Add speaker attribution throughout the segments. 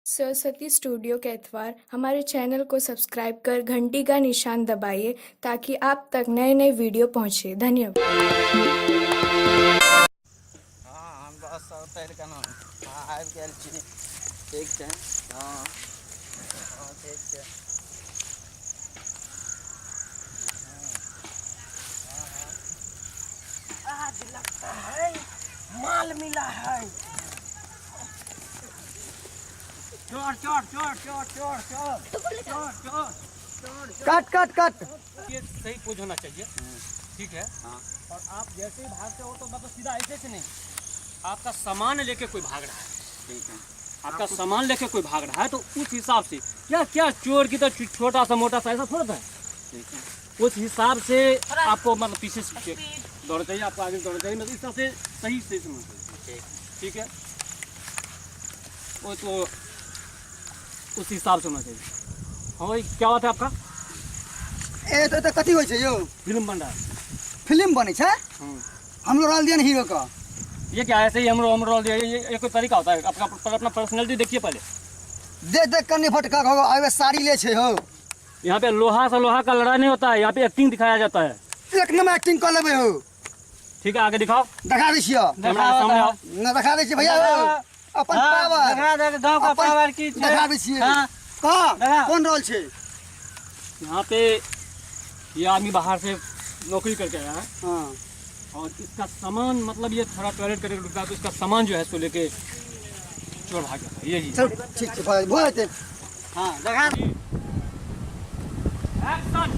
Speaker 1: Saraswati studio Kaithwar हमारे channel को subscribe कर घंटी का निशान दबाइए ताकि आप तक नए नए वीडियो पहुंचे। धन्यवाद।
Speaker 2: हँ, हम बससँ उतरि गेलहुँ। हँ, आबि गेल छी। ठीक छै। हँ हँ, ठीक छै।
Speaker 3: आज लगता है माल मिला है। चोर चोर चोर चोर चोर चोर चोर चोर चोर।
Speaker 2: कट कट कट।
Speaker 4: ये सही पोज होना चाहिए, ठीक है?
Speaker 2: हाँ।
Speaker 4: और आप जैसे ही भागते हो तो मतलब सीधा ऐसे से नहीं, आपका सामान लेके कोई भाग रहा है।
Speaker 2: ठीक है।
Speaker 4: आपका सामान लेके कोई भाग रहा है तो उस हिसाब से क्या क्या चोर की तो छोटा सा मोटा सा ऐसा थोड़ा था।
Speaker 2: ठीक है।
Speaker 4: उस हिसाब से आपको मतलब पीछे से दौड़ना चाहिए, आपको आगे दौड़ना चाहिए, मतलब इस तरह से सही से समझ।
Speaker 2: ठीक।
Speaker 4: ठीक है, वो तो उस हिसाब से होना चाहिए। हाँ भाई, क्या बात है आपका?
Speaker 5: ए तऽ एतऽ कथी होइ छै यौ?
Speaker 4: फिल्म बन रहा है।
Speaker 5: फिल्म बनै छै?
Speaker 4: हाँ।
Speaker 5: हमरो रोल दिअ ने हीरो के।
Speaker 4: ये क्या ऐसे ही हमरो हम रोल दिया? ये कोई तरीका होता है आपका? पर अपना पर्सनैलिटी देखिए पहले।
Speaker 5: देख देख कन्नी फटका हो आबे साड़ी ले छै हो।
Speaker 4: यहाँ पे लोहा से लोहा का लड़ाई नहीं होता है, यहाँ पे एक्टिंग दिखाया जाता है।
Speaker 5: एक नंबर एक्टिंग कऽ लेबै हो।
Speaker 4: ठीक है, आगे दिखाओ।
Speaker 5: देखा दै छियै।
Speaker 4: कैमरा के सामने आओ।
Speaker 5: न देखा दै छियै भैया हो अपन
Speaker 2: हाँ,
Speaker 5: पावर।
Speaker 2: देखा देख गाँव का
Speaker 5: अपन
Speaker 2: पावर की छै।
Speaker 5: देखा दै छियै।
Speaker 2: हाँ।
Speaker 5: कहाँ
Speaker 2: देखा।
Speaker 5: कोन रोल छै?
Speaker 4: यहाँ पे ये आदमी बाहर से नौकरी करके आया है।
Speaker 5: हाँ।
Speaker 4: और इसका सामान मतलब ये थोड़ा टॉयलेट करके रुका तो इसका सामान जो है सो लेके चोर भाग गया था, ये जी।
Speaker 5: चल ठीक छै, भऽ भऽ जेतै।
Speaker 2: हाँ, देखा।
Speaker 4: एक्शन।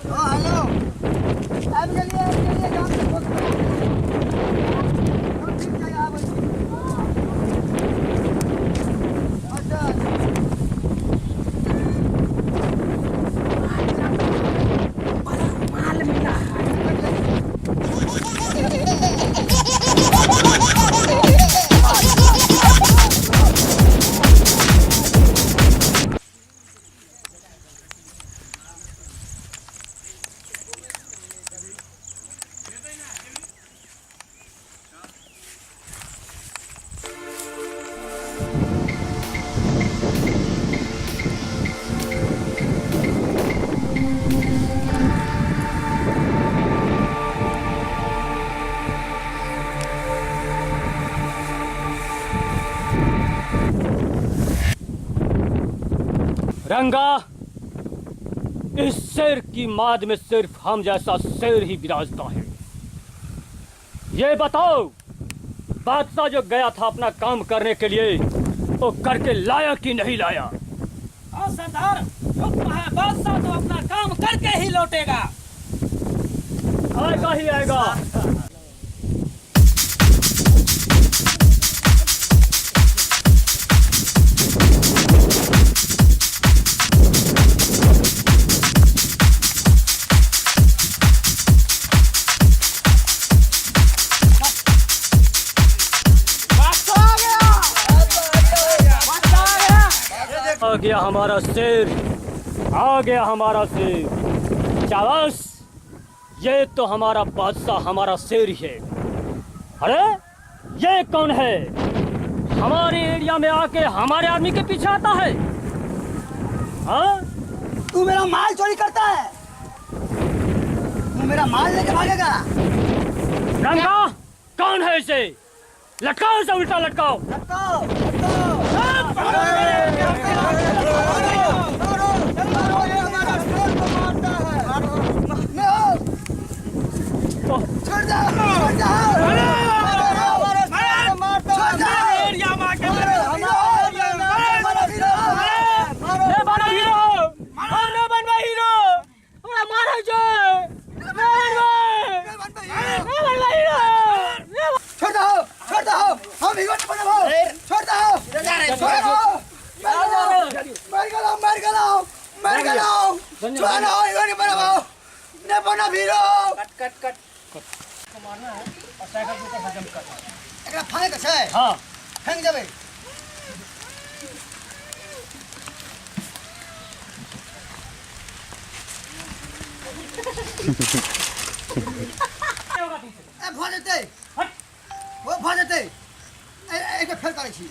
Speaker 5: हँ, हेलो, आबि गेलियै, आबि गेलियै गाम से। हँ, ठीक छै, आबै छी। अच्छा अच्छा।
Speaker 3: माल मिला है।
Speaker 4: रंगा, इस शेर की माद में सिर्फ हम जैसा शेर ही विराजता है। ये बताओ, बादशाह जो गया था अपना काम करने के लिए, वो करके लाया कि नहीं लाया?
Speaker 3: हाँ सरदार, हुक्म है, बादशाह तो अपना काम करके ही लौटेगा।
Speaker 4: आएगा ही आएगा। आ गया हमारा शेर, आ गया हमारा शेर। शाबाश, ये तो हमारा बादशाह, हमारा शेर ही है। अरे ये कौन है, हमारे एरिया में आके हमारे आदमी के पीछे आता है? हाँ।
Speaker 5: तू मेरा माल चोरी करता है, तू मेरा माल लेके भागेगा?
Speaker 4: रंगा, कौन है इसे? लटकाओ इसे, उल्टा लटकाओ।
Speaker 5: लटकाओ, लटकाओ। छोड़ दो, छोड़ दो, छोड़ दो।
Speaker 3: एरिया में आके
Speaker 4: ले बनो हीरो, हम नहीं बनबे हीरो, हमरा मारै छै। नहीं बनबै, नहीं बनबै हीरो।
Speaker 5: छोड़ दो, छोड़ दो, हम हीरो नहीं बनबो। छोड़ दो, छोड़ दो। मर गेलौ, मर गेलौ, मर गेलौ।
Speaker 4: धन्यवाद।
Speaker 5: छोड़ हो, इहो नहीं बनाओ। नहीं बनब हीरो।
Speaker 2: कट कट कट।
Speaker 4: को मारना है और साइकिल के ऊपर से जंप करना है।
Speaker 5: एकरा फाँके के छै?
Speaker 4: हाँ।
Speaker 5: फेंक जेबै।
Speaker 4: होगा तुमसे।
Speaker 5: ए, भऽ जेतै।
Speaker 4: हट।
Speaker 5: ओ भऽ जेतै। ए, एहिके फेर करै छी।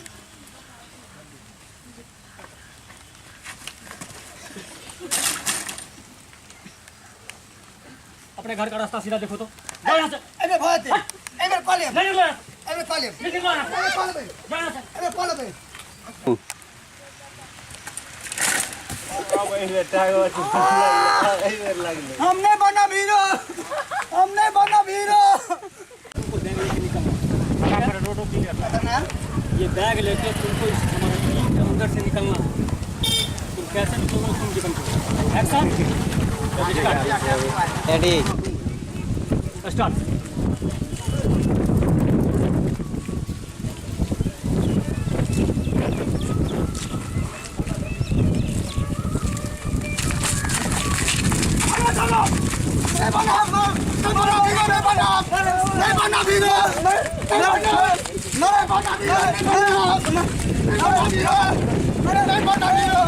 Speaker 4: अपने घर का रास्ता सीधा देखो तो जाओ यहाँ से।
Speaker 5: एहिमे भऽ जेतै। एहिमे कऽ लेब।
Speaker 4: नहीं निकलो यहाँ से।
Speaker 5: एहिमे कऽ लेब।
Speaker 4: नहीं निकलो यहाँ से।
Speaker 5: एहिमे कऽ लेबै।
Speaker 4: जाओ यहाँ से।
Speaker 5: एहिमे कऽ लेबै। हम नहीं बनब हीरो, हम नहीं बनब हीरो।
Speaker 4: तुमको बैग लेके निकलना है। ये बैग लेके तुमको इस हमारे टीम के अंदर से निकलना है। तुम कैसे निकलोगे तुम डिपेंड करो। एक्शन।
Speaker 2: रेडी।
Speaker 4: स्टार्ट।
Speaker 5: नहीं बनब, नहीं बनब हीरो, नहीं बनब, नहीं बनब हीरो, नहीं बनब, नहीं बनब हीरो, नहीं बनब, नहीं बनब हीरो, नहीं बनब हीरो।